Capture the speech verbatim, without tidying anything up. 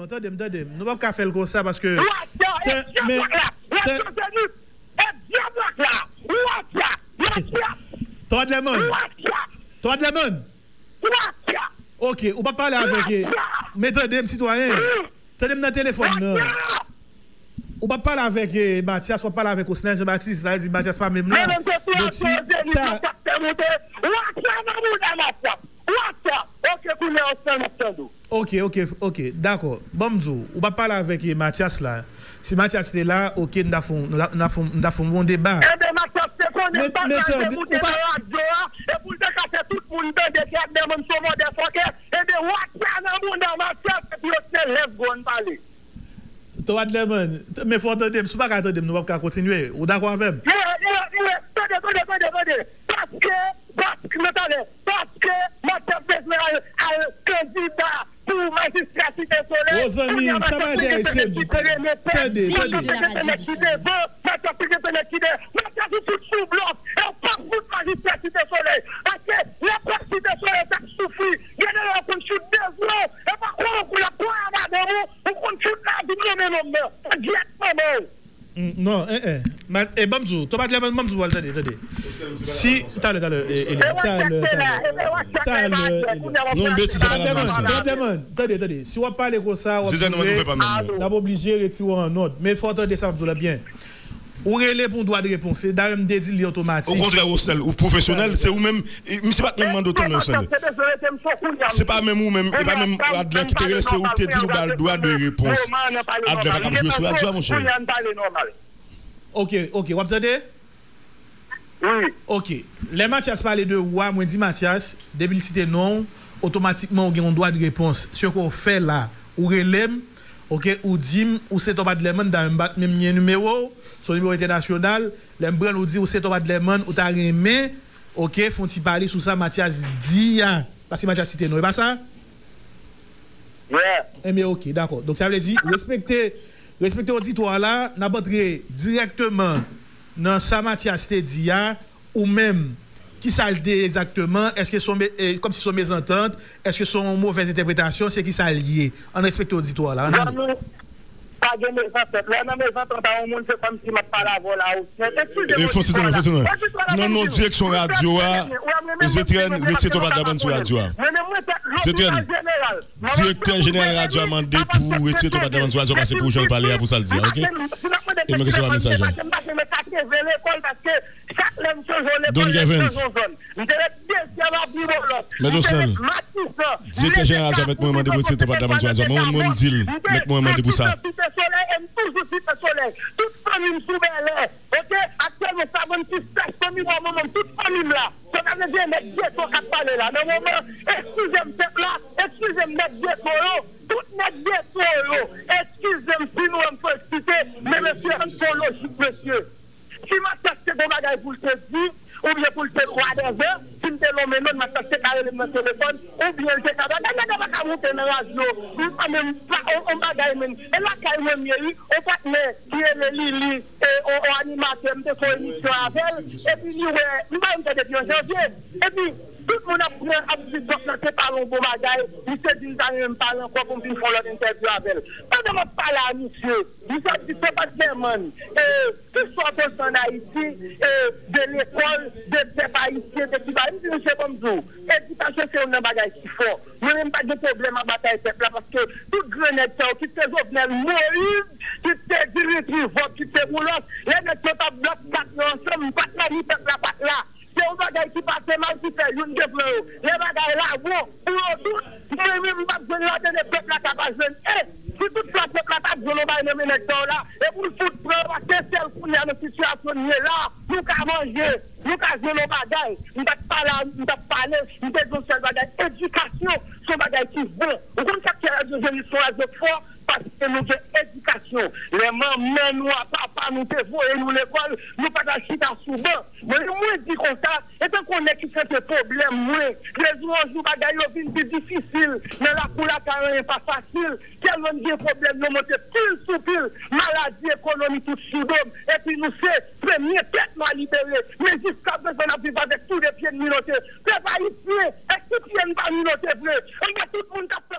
Tande m, tande m. Nou p ap ka fè l konsa paske. Watch out! E dyab la! Watch out! E dyab la! Watch out! Watch out! Twadlèmòn! Watch out! Twadlèmòn! Watch out! Ok, ou p ap pale avèk. Men tande m, sitwayen. Tande m nan telefòn nan. Ou p ap pale avèk eh, Matyas, w ap pale avèk Osnel Jean Baptiste. Sa vle di Matyas pa menm la. Donk si ta. Watch out! Watch out! Ok, kounye a Osnel m ap tande w. Ok, ok, ok, dakò. Ban m di w, ou pa pale avèk eh, Matyas la. Si Matyas te la, ok, n ta fon, n ta fon, n ta fon bon deba. Ebyen, Matyas te konnen bagay te moute nan radyo a, e pou l te ka fè tout moun tande ke Abderman se yon motherfucker, ebyen, watch out nan bounda Matyas, epi yo te lèv gwo n pale. Twadlèman, men fò w tande m, si w pa ka tande m, nou p ap ka kontinye. Ou dakò avè m? Mwen, mwen, mwen, tande, tande, tande, tande. Paske, paske, men talè, paske Matyas bezwen al, al kandida pou majistra Site Solèy. Wozanmi, sa bagay se tande, tande. Matyas te gen nèg ki devan, Matyas te gen nèg ki dèyè. Matyas ou fout sou blòf, e w p ap fout majistra Site Solèy. Paske lè pèp Site Solèy t ap soufri, gen de lè yo konn choute de zwo, e pa konnen kou l ap pran a madanm ou, ou konn choute la vin renmen nonm nan. Gyèt manman w. Mm, non, eh, eh. Ma, eh, ban m di w, Twadlèman, ban m di w, tande, tande. Si, talè, talè, eh, Eli, talè, talè. Talè, Eli. Non, betiz sa pa ka fè sa. Twadlèman, tande, tande. Si w ap pale konsa, w ap vire, n ap oblije retire w an nòd. Men fò w tande sa m ap di w la byen. Ou rele pou yon dwa de repons. Se dayè m te di li otomatik. Okontrè, Osnel, ou pwofesyonèl, se ou menm. E, misye pa t menm mande w tonbe yon sèl. Se pa menm ou menm, e pa menm Adler ki te rele, se ou ki te di l ou ba l dwa de repons. Adler pa t ap jwe sou radyo a, monchè. Ok, ok, w ap tande? Ok. Lè Matyas pale de ou a, mwen di Matyas, depi l site non w, otomatikman ou gen yon dwa de repons. Se ke w fè la, ou rele m, ok, ou di m, ou se Top Adlerman, dayè m pa t menm gen nimewo w, se yon nimewo entènasyonal, lè m pran l, ou di ou se Top Adlerman, ou ta renmen, ok, fè yon ti pale sou sa Matyas di a, paske Matyas site non, e pa sa? Ebyen, ok, dakò. Donk, sa vle di, respekte, respekte oditwa a la, n ap antre dirèkteman nan sa Matyas te di a, ou menm, ki sa l te ye egzakteman? Èske se yon me-, e, kòmsi se yon mezantant? Èske se yon movèz entèpretasyon? Se ki sa l ye? Ann respekte oditwa a la. Ann ale. Pa gen mezantant. Lè nan mezantant a yon moun, se kòmsi m ap pale avè w la, ou sèt. Eskize m, fò sitwayen, fò sitwayen. Nan non direksyon radyo a, Zetren, retire Top Adlerman sou radyo a. Zetren, direktè jeneral radyo a mande pou retire Top Adlerman sou radyo a, paske pou jan l pale a, pou sa l di a, ok? E mwen resevwa mesaj la. Don Gavens. Mèt Osnel, direktè jeneral sa mèt mwen mande pou retire Top Adlerman sou radyo a. Mwen menm, mwen m di l, mèt mwen mande pou sa. Site Solèy, e m toujou Site Solèy. Tout fanmi m sou Bèlè, ok? Aktyèlman, Savann, Ti Sèch, fanmi bò manman m, tout fanmi m la. Sa ta vle di, e mèt Geto k ap pale la. Nan moman, eskize m pèp la, eskize m mèt Geto yo, tout mèt Geto yo, eskize m si nou wè m fè eksite, men mesye, ann fè lojik, mesye. Si Matyas te gon bagay pou l te di, oubyen pou l te whatever, si m te lonmen non, Matyas te ka rele m nan telefòn, oubyen l te ka bagay, nèg la pa ka moute nan radyo. M pa menm pa, on, on bagay menm. E lakay mwen m ye wi, on patnè ki rele Lili, e on, on animatè, m te fè yon emisyon avè l, epi li wè, m pa menm tande depi an janvye. Epi, tout moun ap pran, ap di Top lan te pale yon bon bagay, misye di m ta renmen m pale ankò pou m vin fè yon lòt entèvyou avè l. Pandan m ap pale a misye, misye ap di Top Adlerman, e, istwa konsa ann Ayiti, e, de lekòl, de pèp ayisyen, de Kiba. M di misye, ban m di w, edikasyon se youn nan bagay ki fò. Mwen menm m pa gen pwoblèm a batay pèp la, paske tout grenn nèg sa yo, kit se Jovenel Moïse, kit se Dimitri Vorbe, kit se Boulos, lè nèg yo t ap bat, bat yo ansanm, m pa t la, ni pèp la pa t la. Se yon bagay ki pase mal ki fè youn te pran yo. Lè bagay la bon pou yo tout, mwen menm m p ap jwenn ladan e pèp la ka pa jwenn. E si toutfwa pèp la t ap jwenn yon bagay nan men nèg sa yo la, e pou l fout pran yo, paske se sèl kounye a nan sitiyasyon n ye la, nou ka manje, nou ka jwenn yon bagay. M t ap pale, m t ap pale, m te di yon sèl bagay, edikasyon se yon bagay ki bon. Ou konn sa k fè radyo Zénith se yon radyo k fò? Paske nou gen edikasyon. Lè manman nou ak papa nou te voye nou lekòl, nou pa t al chita sou ban. Mwen, mwen di konsa, etankou yon nèg ki se te pwoblèm mwen, de jou an jou bagay yo vin pi difisil, nan lakou lakay anyen pa fasil, tèlman n gen pwoblèm yo monte pil sou pil, maladi, ekonomi, tout sou do m, epi nou se premye tèt nwa libere, men jiskaprezan n ap viv avèk tou de pye n minote. Pèp ayisyen, èske pye n pa minote vre? Anba tout moun k ap